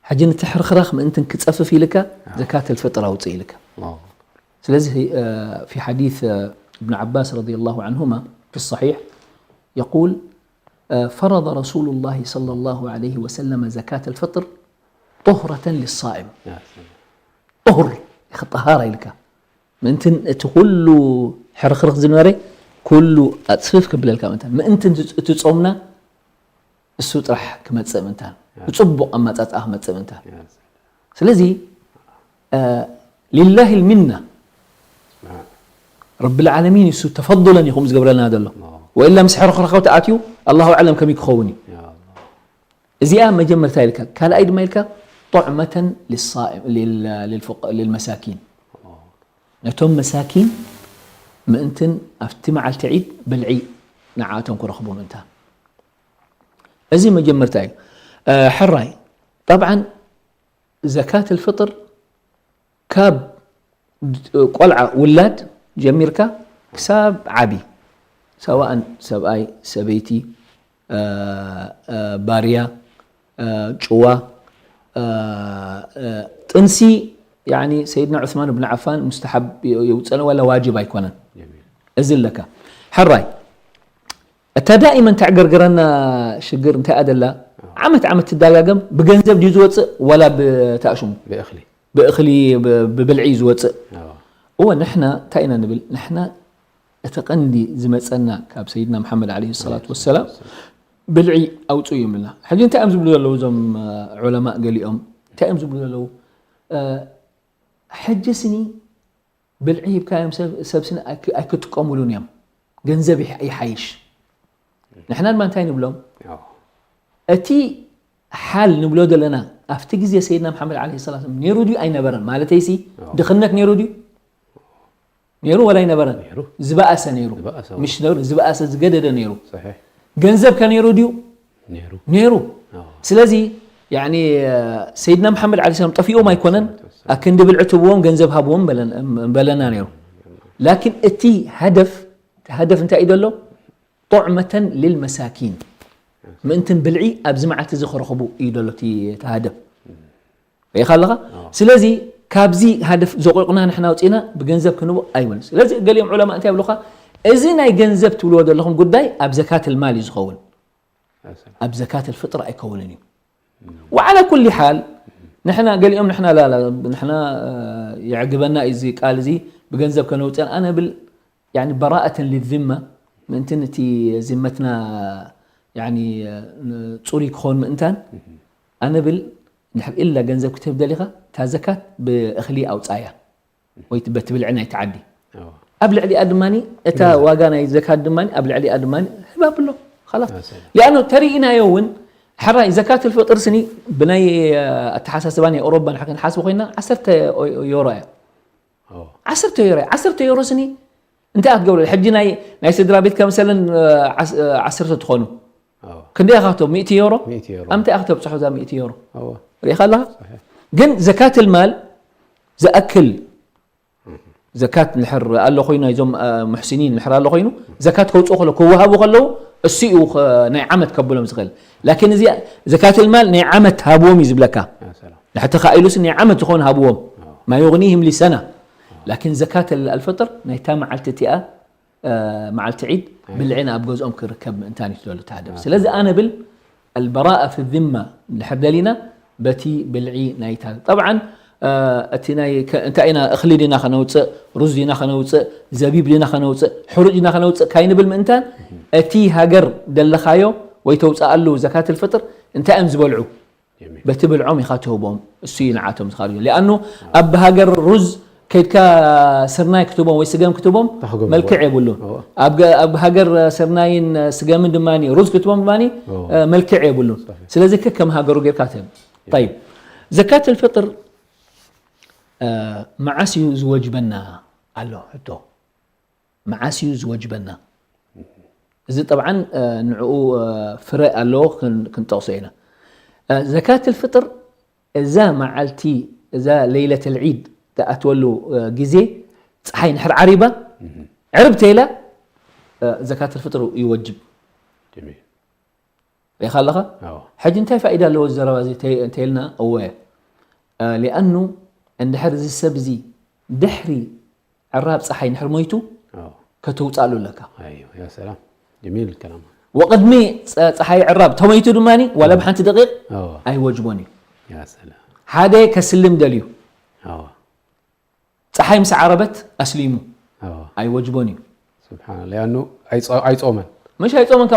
ሕጂ ነቲ ሕርኽራኽ ምእንትን ክጸፍፍ ኢልካ ኣዎ። ዘካተል ፍጥር ኣውጽእ ኢልካ። ኣዎ። ስለዚ፣ እ፣ في حديث ابن عباس رضي الله عنهما في الصحيح يقول، እ፣ فرض رسول الله صلى الله عليه وسلم زكاة الفطر طهرة للصائم. ያ ሰላም። طهر، ኢኻ ጠሃራ ኢልካ። ምእንትን እቲ ኩሉ ሕርኽርኽ ዝነበረ ኩሉ ኣጽፍፍ ክብለልካ ምእንታን። ምእንትን እቲ፣ እቲ ጾምና እሱ ጥራሕ ክመጽእ ምእንታን። ያ። ብጽቡቕ ኣመጻጽኣ ክመጽእ ምእንታን። ያ። ስለዚ፣ እ፣ ሊላሂ ልሚና። ያ። ረብል ዓለሚን እሱ ተፈዱለን እዩ ከምኡ ዝገብረልና ዘሎ። ያ። ወኢላ ምስ ሕርኽርኸው ተኣትዩ ኣላሁ ኣዕለም ከመይ ክኸውን እዩ። ያ። እዚኣ መጀመርታ ኢልካ፣ ካልኣይ ድማ ኢልካ طعمة للصائم، لل-، للفق-، للمساكين። ነቶም መሳኪን ምእንትን ኣብቲ መዓልቲ ዒድ ብልዒ ንዓኣቶም ክረኽቡ ምእንታን። እዚ መጀመርታ እዩ። እ፣ ሕራይ፣ ጠብዓን ዘካት ልፍጥር ካብ ቆልዓ ውላድ ጀሚርካ ክሳብ ዓቢ፣ ሰዋእን ሰብኣይ፣ ሰበይቲ፣ ባርያ፣ ጭዋ፣ ጥንሲ፣ ሰይድና ዑስማን ብን ዓፋን ሙስተሓብ የውፀነ ዋላ ዋጅብ ኣይኮነን። እዚ ኣለካ ሕራይ። እታ ዳኢመን ተዕገርግረና ሽግር እንታይ ኣደላ? ዓመት ዓመት ትዳጋገም። ብገንዘብ ድዩ ዝወፅእ ዋላ ብታእሽሙ? ብእኽሊ። ብእኽሊ፣ ብብልዒ ዝወፅእ። እወ፣ ንሕና እንታይ ኢና ንብል? ንሕና እቲ ቀንዲ ዝመፀና ካብ ሰይድና መሓመድ ዓለይሂ ሰላቱ ወሰላም ብልዒ ኣውፅኡ እዮም ኢልና። ሕጂ እንታይ እዮም ዝብሉ ዘለዉ እዞም ዑለማእ ገሊኦም? እንታይ እዮም ዝብሉ ዘለዉ? ሕጂ ስኒ ብልዒ ሂብካዮም ሰብ ስኒ ኣይክጥቀሙሉን እዮም። ገንዘብ ይሓይሽ። ንሕና ድማ እንታይ ንብሎም? እቲ ሓል ንብሎ ዘለና ኣብቲ ግዜ ሰይድና መሓመድ ዓለይሂ ሰላም ነይሩ ድዩ ኣይነበረን? ማለተይሲ ድኽነት ነይሩ ድዩ? ነይሩ ወላ ኣይነበረን? ዝበኣሰ ነይሩ። ምሽ ነይሩ ዝበኣሰ ዝገደደ ነይሩ። ገንዘብ ከ ነይሩ ድዩ? ነይሩ። ስለዚ ሰይድና መሓመድ ዓለይሂ ሰላም ጠፊኦም ኣይኮነን። ኣክንዲ ብልዒ ትብዎም ገንዘብ ሃብዎም በለና ነይሩ። ላኪን እቲ ሃደፍ ሃደፍ እንታይ እዩ ዘሎ? ጦዕመተን ሊልመሳኪን፣ ምእንትን ብልዒ ኣብዚ መዓልቲ እዚ ክረኽቡ እዩ ዘሎ እቲ ሃደፍ። ርኢኻ ኣለኻ? ስለዚ ካብዚ ሃደፍ ዘቑቕና ንሕና ኣውፂእና ብገንዘብ ክንቦ ኣይብልን። ስለዚ ገሊኦም ዑለማ እንታይ ይብሉኻ? እዚ ናይ ገንዘብ ትብልዎ ዘለኹም ጉዳይ ኣብ ዘካት ልማል እዩ ዝኸውን፣ ኣብ ዘካት ልፍጥር ኣይከውንን እዩ። ወዓላ ኩሊ ሓል ንሕና ገሊኦም ንሕና ላላ ንሕና የዕግበና እዩ እዚ ቃል እዚ ብገንዘብ ከነውፅእን ኣነ ብል በራእተን ልዝማ ምእንትን እቲ ዝመትና ጽሩይ ክኸውን ምእንታን ኣነ ብል ድሕር ኢላ ገንዘብ ክትህብ ደሊኻ እታ ዘካት ብእኽሊ ኣውፃያ ወይ በቲ ብልዒ ናይቲ ዓዲ ኣብ ልዕሊኣ ድማ እታ ዋጋ ናይ ዘካት ድማ ኣብ ልዕሊኣ ድማ ህባ ብሎ ላስ ሊኣኖ ተሪኢናዮ እውን ሕራይ ዘካት ልፍጥር ስኒ ብናይ ኣተሓሳስባ ናይ ኦሮባ ንሓ ክንሓስብ ኮይና ዓሰርተ ዮሮ እያ ዓሰርተ ዮሮ ዓሰርተ ዮሮ ስኒ እንታይ ክትገብረሉ ሕጂ ናይ ናይ ስድራ ቤት ከምሰለን ዓሰርተ ትኾኑ ክንደይ ኢኻ ክተብ ሚእቲ ዮሮ ኣምታይ ኢኻ ክተብፅሖ እዛ ሚእቲ ዮሮ ርኢኻ ኣለኻ ግን ዘካት ልማል ዝኣክል ዘካት ንሕር ኣሎ ኮይኑ ናይዞም ሙሕሲኒን ንሕር ኣሎ ኮይኑ ዘካት ከውፅኡ ከሎ ክወሃቡ ከለዉ እሱ እዩ ናይ ዓመት ከብሎም ዝኽእል ላኪን እዚ ዘካት ልማል ናይ ዓመት ሃብዎም እዩ ዝብለካ ንሕቲ ካኢሉስ ናይ ዓመት ዝኾኑ ሃብዎም ማ ዩግኒህም ሊሰና ላኪን ዘካት ኣልፍጥር ናይታ መዓልቲ እቲኣ መዓልቲ ዒድ ብልዕና ኣብ ገዝኦም ክርከብ ምእንታን እዩ ትደሉ ተሃደፍ ስለዚ ኣነ ብል ኣልበራኣ ፊ ዚማ እንድሕር ደሊና በቲ ብልዒ ናይታ ጠብዓን እቲ ናይ እንታይ ኢና እኽሊ ዲና ከነውፅእ ሩዝ ዲና ከነውፅእ ዘቢብ ዲና ከነውፅእ ሕሩጭ ዲና ከነውፅእ ካይንብል ምእንታን እቲ ሃገር ደለኻዮ ወይ ተውፅኣሉ ዘካት ልፍጥር እንታይ እዮም ዝበልዑ በቲ ብልዖም ኢኻ ትህቦም እሱ እዩ ንዓቶም ዝኻርዩ ሊኣኑ ኣብ ሃገር ሩዝ ከይድካ ስርናይ ክትቦም ወይ ስገም ክትቦም መልክዕ የብሉን ኣብ ሃገር ስርናይን ስገምን ድማ ሩዝ ክትቦም ድማ መልክዕ የብሉን ስለዚ ከከም ሃገሩ ጌርካ ትህብ ይብ ዘካት ልፍጥር መዓስ እዩ ዝወጅበና ኣሎ ሕቶ መዓስ እዩ ዝወጅበና እዚ ጠብዓን ንዕኡ ፍረ ኣለዎ ክንጠቕሶ ኢና ዘካት ልፍጥር እዛ መዓልቲ እዛ ለይለት ልዒድ ተኣትወሉ ግዜ ፀሓይ ንሕር ዓሪባ ዕርብ ተይላ ዘካት ልፍጥር ይወጅብ ሪኢኻ ኣለኻ ሕጂ እንታይ ፋኢዳ ኣለዎ ዘረባ እዚ እንተይልና እወ ሊኣኑ እንድሕር እዚ ሰብ እዚ ድሕሪ ዕራብ ፀሓይ እንድሕር ሞይቱ ከተውፅኣሉ ኣለካ ወቅድሚ ፀሓይ ዕራብ ተመይቱ ድማ ዋላ ብሓንቲ ደቂቕ ኣይወጅቦን እዩ ሓደ ከስልም ደልዩ ፀሓይ ምስ ዓረበት ኣስሊሙ ኣይወጅቦን እዩ ኣይፆመን መሽ ኣይፆመን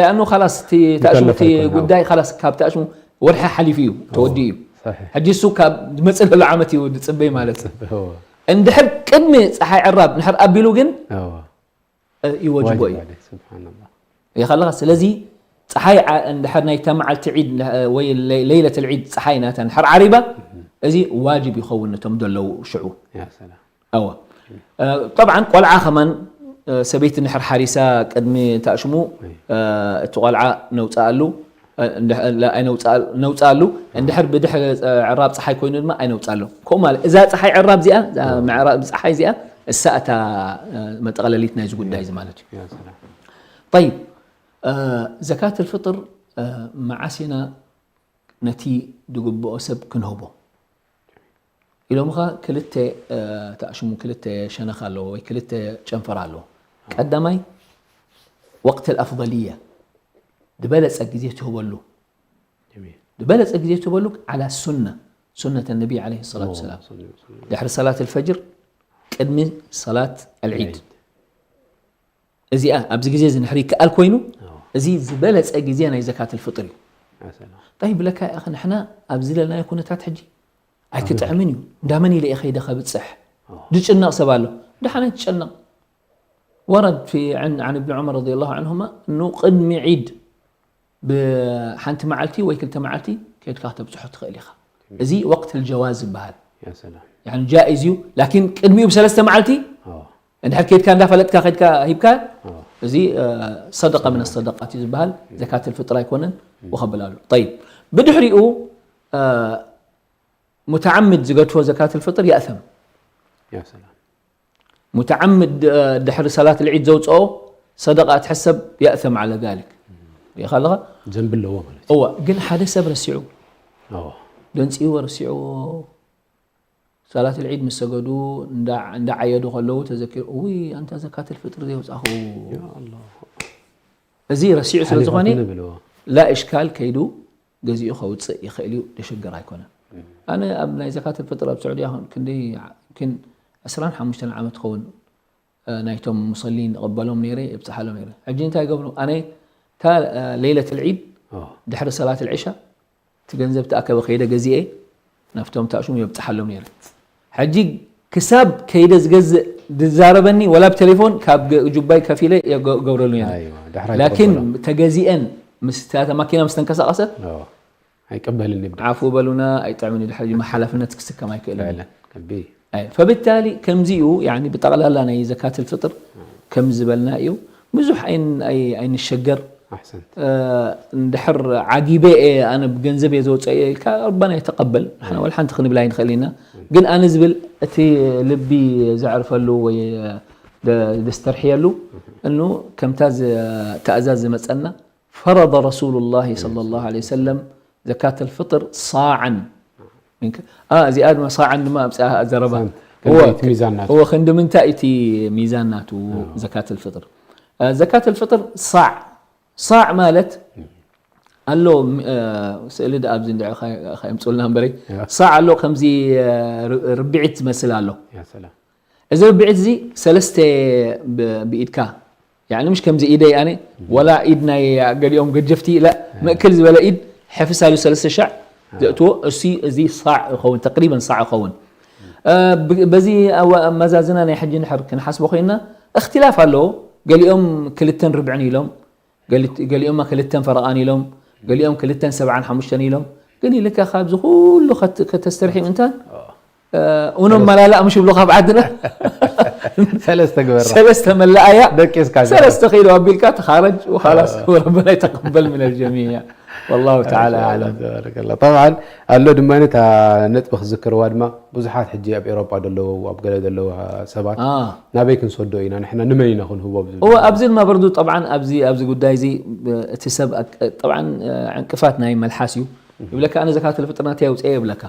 ኣኑ ላስ ታሽሙ ጉዳይ ላስ ካብ ታሽሙ ወርሒ ሓሊፉ እዩ ተወዲኡ እዩ ሕጂ እሱ ካብ ዝመፅእ ዘሎ ዓመት እዩ ዝፅበይ ማለት እዩ እንድሕር ቅድሚ ፀሓይ ዕራብ ንድሕር ኣቢሉ ግን ይወጅቦ እዩ ይኸለኻ ስለዚ ፀሓይ እንድሕር ናይታ መዓልቲ ዒድ ወይ ለይለት ልዒድ ፀሓይ ናታ ንድሕር ዓሪባ እዚ ዋጅብ ይኸውን ነቶም ዘለዉ ሽዑ እወ ጠብዓን ቆልዓ ከማን ሰበይቲ ንድሕር ሓሪሳ ቅድሚ ታእሽሙ እቲ ቆልዓ ነውፅኣሉ እ፣ እንድሕ-፣ ላ-፣ ኣይነውፅኣል-፣ ነውፅኣሉ። እንድሕር ብድሕሪ፣ እ፣ ዕራብ ፀሓይ ኮይኑ ድማ ኣይነውፅኣሉ። ከምኡ ማለት እዛ ፀሓይ ዕራብ እዚኣ፣ እዛ ምዕራብ ፀሓይ እዚኣ፣ እሳ እታ፣ እ፣ መጠቐለሊት ናይዚ ጉዳይ እዚ ማለት እዩ። يا سلام. ጠይብ፣ እ፣ ዘካት ልፍጥር፣ እ፣ መዓስ ኢና ነቲ ዝግብኦ ሰብ ክንህቦ? ኢሎምኻ ክልተ፣ እ፣ ተኣሽሙ ክልተ ሸነኽ ኣለዎ ወይ ክልተ ጨንፈር ኣለዎ። ቀዳማይ ወቅት ኣልኣፍضልያ፣ ዝበለፀ ግዜ ትህበሉ። جميل. ዝበለፀ ግዜ ትህበሉ ዓላ ሱና፣ ሱነት ነቢ ዓለይሂ ሰላቱ ወሰላም። صلى الله عليه وسلم. ድሕሪ ሰላት ኣልፈጅር፣ ቅድሚ ሰላት ኣልዒድ። العيد. እዚኣ ኣብዚ ግዜ እዚ ንሕር ይከኣል ኮይኑ፣ አዎ። እዚ ዝበለፀ ግዜ ናይ ዘካት ልፍጥር እዩ። يا سلام. ጠይብ፣ ለካ ያኸ ንሕና ኣብዚ ዘለናዮ ኩነታት ሕጂ ኣይክጥዕምን እዩ። እንዳመን ኢለ እየ ከይደ ከብፅሕ? አዎ። ዝጭነቕ ሰብ ኣሎ። ደሓን ኣይትጨነቕ። ወረድ ፊ፣ عن، عن ابن عمر رضي الله عنهما أنه ቅድሚ ዒድ ብሓንቲ መዓልቲ ወይ ክልተ መዓልቲ ከይድካ ከተብፅሖ ትኽእል ኢኻ። እዚ ወቅት ልጀዋዝ ይበሃል። يا سلام. ያኒ ጃኢዝ እዩ። ላኪን ቅድሚኡ ብሰለስተ መዓልቲ አዎ። እንድሕር ከይድካ እንዳፈለጥካ ከይድካ ሂብካ፣ አዎ። እዚ፣ እ፣ ሰደቃ ምን ሰደቃት እዩ ዝበሃል። ዘካት ልፍጥር ኣይኮነን። ወኸብል ኣሎ። ጠይብ፣ ብድሕሪኡ፣ እ፣ ሙተዓምድ ዝገድፎ ዘካት ልፍጥር የእተም። يا سلام. ሙተዓምድ፣ እ፣ ድሕሪ ሰላት ልዒድ ዘውፅኦ ሰደቃ ትሕሰብ፣ የእተም ዓለ ዛሊክ። ሪኢኻ ኣለኻ? ዘንቢ ኣለዎ ማለት እዩ። እወ፣ ግን ሓደ ሰብ ረሲዑ፣ አዎ። ደንፂዎ ረሲዑዎ፣ ሰላት ልዒድ ምስ ሰገዱ፣ እንዳ-፣ እንዳዓየዱ ከለዉ ተዘኪሩ፣ እውይ፣ ኣንታ ዘካት ልፍጥር ዘየውፃኹ። يا الله. እዚ ረሲዑ ስለ ዝኾነ፣ ሓሊፋትኒ ብልዎ። ላ እሽካል፣ ከይዱ ገዚኡ ከውፅእ ይኽእል እዩ፣ ደሸገር ኣይኮነን። ኣነ ኣብ ናይ ዘካት ልፍጥር ኣብ ስዑድያ ክንደይ፣ ኪን ዕስራን ሓሙሽተን ዓመት ኸውን፣ እ፣ ናይቶም ሙሰሊን እቕበሎም ነይረ፣ የብፅሓሎም ነይረ። ሕጂ እንታይ ይገብሩ? ኣነ እታ፣ እ፣ ለይለት ልዒድ አዎ። ድሕሪ ሰላት ልዕሻ እቲ ገንዘብ ተኣከበ ከይደ ገዚኤ ናብቶም ተኣሽሙ የብፅሓሎም ነይረ። ሕጂ ክሳብ ከይደ ዝገዝእ ዝዛረበኒ ወላ ብቴሌፎን ካብ ገ-፣ ጁባይ ከፊለ የገ-፣ ገብረሉ ነይረ። ኣይዋ፣ ዳሕራይ ላኪን ተቐበሎ። ተገዚአን ምስ እታ ማኪና ምስ ተንቀሳቐሰት አዎ። ኣይቀበልን ይብዳ። ዓፉ በሉና፣ ኣይጥዕምን እዩ ድሕሪ ሓላፍነት ክስከም ኣይክእልን እዩ። ፈዕለን። ከቢ። ኣይ፣ ፈብታሊ ከምዚኡ፣ ያኒ ብጠቕላላ ናይ ዘካት ልፍጥር ከም ዝበልና እዩ። ብዙሕ ኣይን-፣ ኣይ-፣ ኣይንሸገር። ኣሕሰንት። እ፣ እንድሕር ዓጊበ እየ፣ ኣነ ብገንዘብ እየ ዘውፅኦ እየ ኢልካ፣ ረባና የተቀበል። ንሕና ወላ ሓንቲ ክንብል ኣይንኽእል ኢና። ግን ኣነ ዝብል እቲ ልቢ ዘዕርፈሉ ወይ ደ-፣ ደስተርሕየሉ፣ እኑ ከምታ ዝ-፣ ትእዛዝ ዝመፀና፣ ፈረደ ረሱሉላሂ ሰለላሁ ዐለይሂ ወሰለም ዘካት ልፍጥር ሳዓን። ሚን ከ-፣ አ፣ እዚኣ ድማ ሳዓን ድማ ኣብፅኣ ዘረባ። ሳንት። እወ፣ ክንደይ እቲ ሚዛን ናቱ? እወ፣ ክንዲ ምንታይ እቲ ሚዛን ናቱ ዘካት ልፍጥር? አ፣ ዘካት ልፍጥር ሳዕ፣ ሳዕ ማለት ኣሎ፣ ም-፣ አ፣ ስእሊ ደኣ ኣብዚ እንድዒ ኸ-፣ ከየምፅኡልና እምበረይ። ያ። ሳዕ ኣሎ፣ ከምዚ፣ አ፣ ር-፣ ርብዒት ዝመስል ኣሎ። ያ ሰላም። እዚ ርብዒት እዚ ሰለስተ ብ-፣ ብኢድካ፣ ያኒ ምሽ ከምዚ ኢደይ ኣነ፣ ወላ ኢድ ናይ ገሊኦም ገጀፍቲ፣ ላ፣ ምእክል ዝበለ ኢድ፣ ሕፍስ ኣሉ ሰለስተ ሻዕ ዘእትዎ፣ እሱ፣ እዚ ሳዕ ይኸውን፣ ተቅሪበን ሳዕ ይኸውን። እ፣ ብ-፣ በዚ ኣዋ-፣ ኣመዛዝና ናይ ሕጂ ንሕር ክንሓስቦ ኮይንና፣ እኽትላፍ ኣለዎ። ገሊኦም ክልተን ርብዕን ኢሎም፣ ገሊ-፣ ገሊኦም ክልተን ፈረቓን ኢሎም፣ ገሊኦም ክልተን ሰብዓን ሓሙሽተን ኢሎም። ግን ኢልካ ካብዚ ኩሉ ከት-፣ ከተስተርሒ ምእንታን፣ እ፣ ኡኖም መላላእ ምሽ ይብሉ ካብ ዓድና። ሰለስተ ግበራ። ሰለስተ መላእያ፣ ደቂስካ ዘረባ። ሰለስተ ኪሎ ኣቢልካ ተኻረጅ ወኻላስ፣ ወረበና ይተቀበል ምን الجميع። والله تعالى أعلم። ተባረከላ። ጠብዓን ኣሎ ድማ እታ ነጥቢ ክዝክርዋ ድማ ብዙሓት ሕጂ ኣብ ኤውሮጳ ዘለዉ፣ ኣብ ገለ ዘለዉ ሰባት አ። ናበይ ክንሰዶ ኢና ንሕና፣ ንመን ኢና ክንህቦ ብዝብል። እወ፣ ኣብዚ ድማ በርዱ ጠብዓን ኣብዚ፣ ኣብዚ ጉዳይ እዚ፣ እ፣ እቲ ሰብ ኣቅ-፣ ጠብዓን፣ እ፣ ዕንቅፋት ናይ መልሓስ እዩ። ይብለካ፣ ኣነ ዘካት ልፍጥር ናተይ ኣውፅኤ ይብለካ።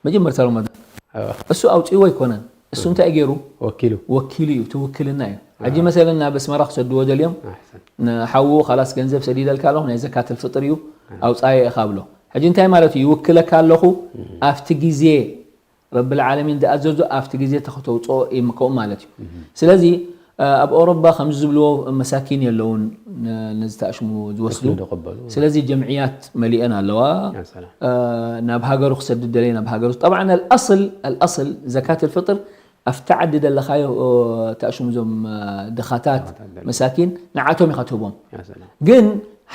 መጀመርታ ረመዳን። እወ። እሱ ኣውፅእዎ ኣይኮነን። እሱ እንታይ ገይሩ? ወኪሉ። ወኪሉ እዩ፣ እቲ ውክልና እዩ። ሕጂ መሰለን ናብ ኣስመራ ክሰድዎ ደልዮም፣ ኣሕሰን። ንሓዉ ካላስ ገንዘብ ሰዲደልካ ኣለኹ፣ ናይ ዘካት ልፍጥር እዩ፣ ኣውፃኤ ኢኻ ብሎ። ሕጂ እንታይ ማለት እዩ? ይውክለካ ኣለኹ፣ ኣብቲ ግዜ ረብል ዓለሚን ዝኣዘዞ ኣብቲ ግዜ ተኽተውፅኦ ይምከኡ ማለት እዩ። ስለዚ፣ እ፣ ኣብ ኣውሮባ ከምዚ ዝብልዎ መሳኪን የለውን፣ ነ-፣ ነዚ ተኣሽሙ ዝወስዱ። ክፍሊ ዝቕበሉ። ስለዚ ጀምዕያት መሊአን ኣለዋ። ያ ሰላም። እ፣ ናብ ሃገሩ ክሰድድ ደለየ ናብ ሃገሩ። ጠብዓን ኣልኣስል፣ ኣልኣስል ዘካት ልፍጥር ኣብቲ ዓዲ ዘለኻዮ፣ እ፣ ተኣሽሙ እዞም፣ እ፣ ድኻታት፣ ድኻታት ደለ። መሳኪን ንዓቶም ኢኻ ትህቦም። ያ ሰላም። ግን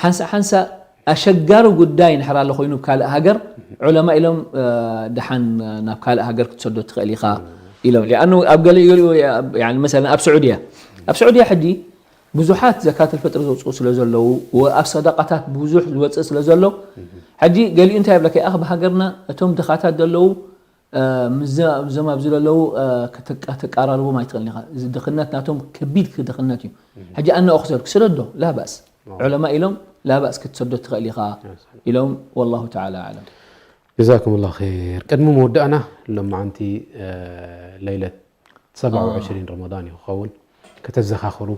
ሓንሳእ ሓንሳእ ኣሸጋሪ ጉዳይ እንድሕር ኣሎ ኮይኑ ኣብ ካልእ ሃገር፣ ዑለማ ኢሎም፣ እ፣ ደሓን ናብ ካልእ ሃገር ክትሰዶ ትኽእል ኢኻ ኢሎም። ሊኣኑ ኣብ ገሊኡ፣ ገሊኡ፣ ያኒ መሰለን ኣብ ስዑድያ፣ ኣብ ስዑድያ ሕጂ ብዙሓት ዘካተል ፈጥሪ ዘውፅኡ ስለ ዘለዉ፣ ወ-፣ ኣብ ሰደቃታት ብዙሕ ዝወፅእ ስለ ዘሎ፣ ሕጂ ገሊኡ እንታይ ይብለካ፣ ይኣኽ ብሃገርና እቶም ድኻታት ዘለዉ፣ እ፣ ምዘ-፣ እዞም ኣብዚ ዘለዉ፣ እ፣ ከተቃ-፣ ተቃራርቦም ኣይትኽእልን ኢኻ። እዚ ድኽነት ናቶም ከቢድ ድኽነት እዩ። ሕጂ ኣነ እኽሰር ክስደዶ ላ ባእስ። ዑለማ ኢሎም ላ ባእስ ክትሰዶ ትኽእል ኢኻ ኢሎም። ወላሁ ተዓላ ኣዕለም። ጀዛኩም ላ ር። ቅድሚ መወዳእና፣ ሎማዓንቲ ለይለት ሰብዓ ወዕሽሪን ረመዳን እዩ ክኸውን። ከተዘኻኽሩ፣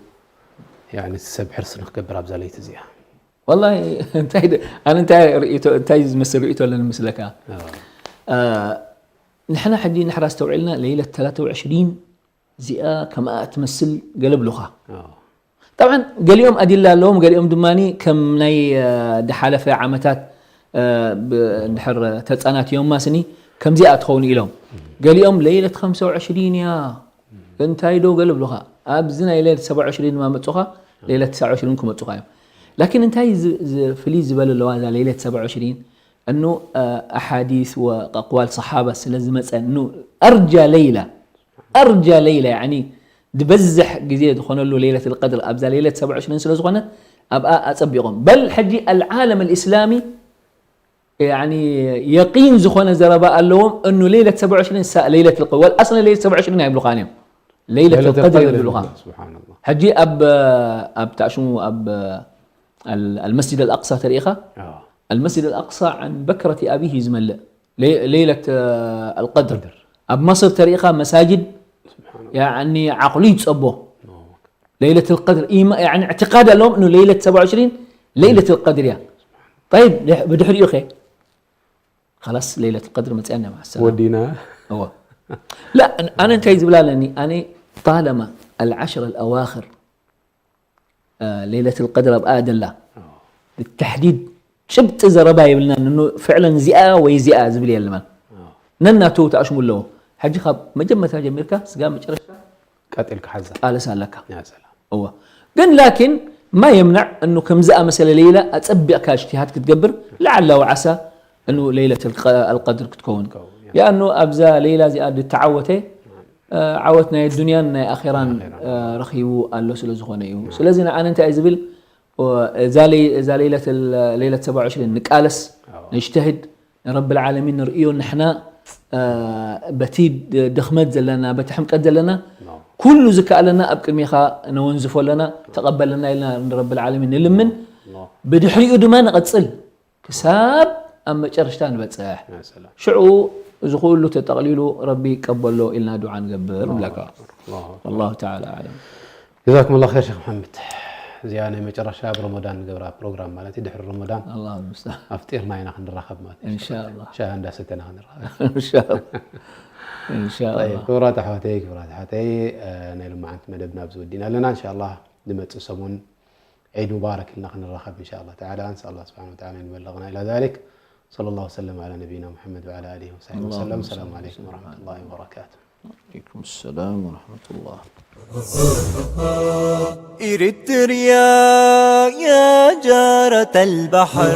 ያኒ ሰብ ሕርሲ ንክገብር ኣብዛ ለይቲ እዚኣ። ወላሂ እንታይ ደ-፣ ኣነ እንታይ ርእይቶ፣ እንታይ ዝመስል ርእይቶ ኣለኒ ምስለካ። ንሕና ሕጂ ንሕራ ኣስተውዒልና ለይለት ተላተ ወዕሽሪን እዚኣ ከምኣ ትመስል ገለ ብሉኻ። ጠብዓን ገሊኦም ኣዲላ ኣለዎም፣ ገሊኦም ድማ ከም ናይ፣ እ፣ ድሓለፈ ዓመታት፣ እ፣ ብ-፣ እንድሕር ተጻናትዮማ ስኒ ከምዚኣ ትኸውን ኢሎም። ገሊኦም ለይለት ኸምሳ ወዕሽሪን እያ እንታይ ዶ ገለ ብሉኻ። ኣብዚ ናይ ለይለት ሰብዓ ወዕሽሪን ድማ መጹኻ፣ ለይለት ትስዓ ወዕሽሪን ክመጹኻ እዮም። ላኪን እንታይ ዝ-፣ ዝ-፣ ፍልይ ዝበለ ኣለዋ እዛ ለይለት ሰብዓ ወዕሽሪን? እኑ፣ እ፣ ኣሓዲስ ወኣቅዋል ሰሓባ ስለ ዝመጸ፣ እኑ ኣርጃ ለይላ፣ ኣርጃ ለይላ፣ ያኒ ዝበዝሕ ግዜ ዝኾነሉ ለይለት ልቀድር ኣብዛ ለይለት ሰብዓ ወዕሽሪን ስለ ዝኾነ ኣብኣ ኣጸቢቖም። በል ሕጂ ኣልዓለም ኣልእስላሚ፣ ያኒ የቂን ዝኾነ ዘረባ ኣለዎም፣ እኑ ለይለት ሰብዓ ወዕሽሪን ሳ-፣ ለይለት ልቀ-፣ ወል ኣስለ ለይለት ሰብዓ ወዕሽሪን ኣይብሉኻን እዮም። ለይለት ለይለት ልቀድር ልቀድር ይብሉኻ። ይብሉኻ፣ ስብሓንላህ። ሕጂ ኣብ፣ ኣብ ታሽሙ ኣብ ኣል-፣ ኣልመስጅድ ኣልኣቅሳ ተሪኢኻ? ኣዎ። ኣልመስጅድ ኣልኣቅሳ ዓን በክረቲ ኣቢሂ እዩ ዝመልእ። ለይ-፣ ለይለት፣ እ፣ ኣልቀድር። ቀድር። ኣብ መصር ተሪኢኻ መሳጅድ፣ ስብሓንላህ። ያኒ ዓቕሉ ይጸቦ። ኣዎ። ለይለት ኣልቀድር። ኢማ-፣ ያኒ እዕትቃድ ኣለዎም፣ እኑ ለይለት ሰብዓ ወዕሽሪን ለይለት ኣልቀድር እያ። ጠይብ፣ ድሕ-፣ ብድሕሪኡ ኸ? خلاص ለይለት ኣልቀድር መጽኣና፣ ማዕሰላማ። ወዲና። እወ። ላ፣ ኣነ እንታይ ዝብል ኣለኒ? ኣነ ጣለማ ኣልዓሽር ኣልኣዋኽር እ፣ ለይለት ልቀድር ኣብኣ ደላ። ብተሕዲድ ጭብጢ ዘረባ የብልናን። እኑ ፍዕለን እዚኣ ወይ እዚኣ ዝብል የልማን። ነናቱ ተኣሽሙ ኣለዎ። ሕጂ ካብ መጀመርታ ጀሚርካ ስጋ መጨረሽታ ቀጢልካ ሓዛ። ቃለስ ኣለካ። ያ ሰላም። እወ። ግን ላኪን ማ የምናዕ እኑ ከም ዝኣመሰለ ለይላ ኣጸቢቕካ እጅትሃድ ክትገብር ለዓላ ወዓሳ እኑ ለይለት ኣልቀ-፣ ኣልቀድር ክትከውን። ክትከውን፣ ያ። ያእኑ ኣብዛ ለይላ እዚኣ ዝተዓወተ፣ እ፣ ዓወት ናይ ዱንያን ናይ ኣኼራን፣ ናይ ኣኼራን። እ፣ ረኺቡ ኣሎ ስለ ዝኾነ እዩ። ስለዚ ንዓነ እንታይ እዩ ዝብል፣ እ፣ እዛ ለይ-፣ እዛ ለይለት ል-፣ ለይለት ሰብዓ ወዕሽሪን ንቃለስ፣ ኣዎ። ነጅተህድ፣ ንረብል ዓለሚን ንርእዮ ንሕና፣ እ፣ በቲ ድ-፣ ድኽመት ዘለና፣ በቲ ሕምቀት ዘለና፣ ኖ። ኩሉ ዝከኣለና ኣብ ቅድሜኻ ነወንዝፎ ኣለና፣ ተቐበለና ኢልና ንረብል ዓለሚን ንልምን፣ ኖ። ብድሕሪኡ ድማ ንቐጽል። ክሳብ ኣብ መጨረሽታ ንበጽሕ። ያ ሰላም። ሽዑ እዚ ኩሉ ተጠቕሊሉ ረቢ ይቀበሎ ኢልና ዱዓ ንገብር ንብለካ። ኣላሁ ኣክበር። ኣላሁ ኣክበር። ወላሁ ተዓላ ኣዕለም። ጀዛኩም ላ ር ሸክ መሓመድ። እዚኣ ናይ መጨረሻ ኣብ ረመዳን ንገብራ ፕሮግራም ማለት እዩ። ድሕሪ ረመዳን ኣላሁ ልሙስተዓን። ኣፍጢርና ኢና ክንራኸብ ማለት እዩ። እንሻላ። ሻሂ እንዳሰተና ክንራኸብ። እንሻላ። እንሻላ። ጠይብ፣ ክቡራት ኣሕዋተይ፣ ክቡራት ኣሕዋተይ፣ እ፣ ናይ ሎማዓንቲ መደብና ኣብዚ ወዲእና ኣለና። እንሻላ ዝመጽእ ሰሙን ዒድ ሙባረክ ኢልና ክንራኸብ እንሻላ ተዓላ። ንስኣል ኣላህ ስብሓነ ወተዓላ ኣን ዩበልغና ኢላ ዛሊክ። صلى الله وسلم على نبينا محمد وعلى آله وصحبه وسلم. اللهم السلام صل عليكم وسلم ورحمة الله وبركاته. وعليكم السلام ورحمة الله. إريتريا يا جارة البحر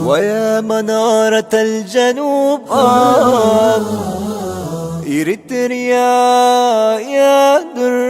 ويا منارة الجنوب، آه. إريتريا يا درة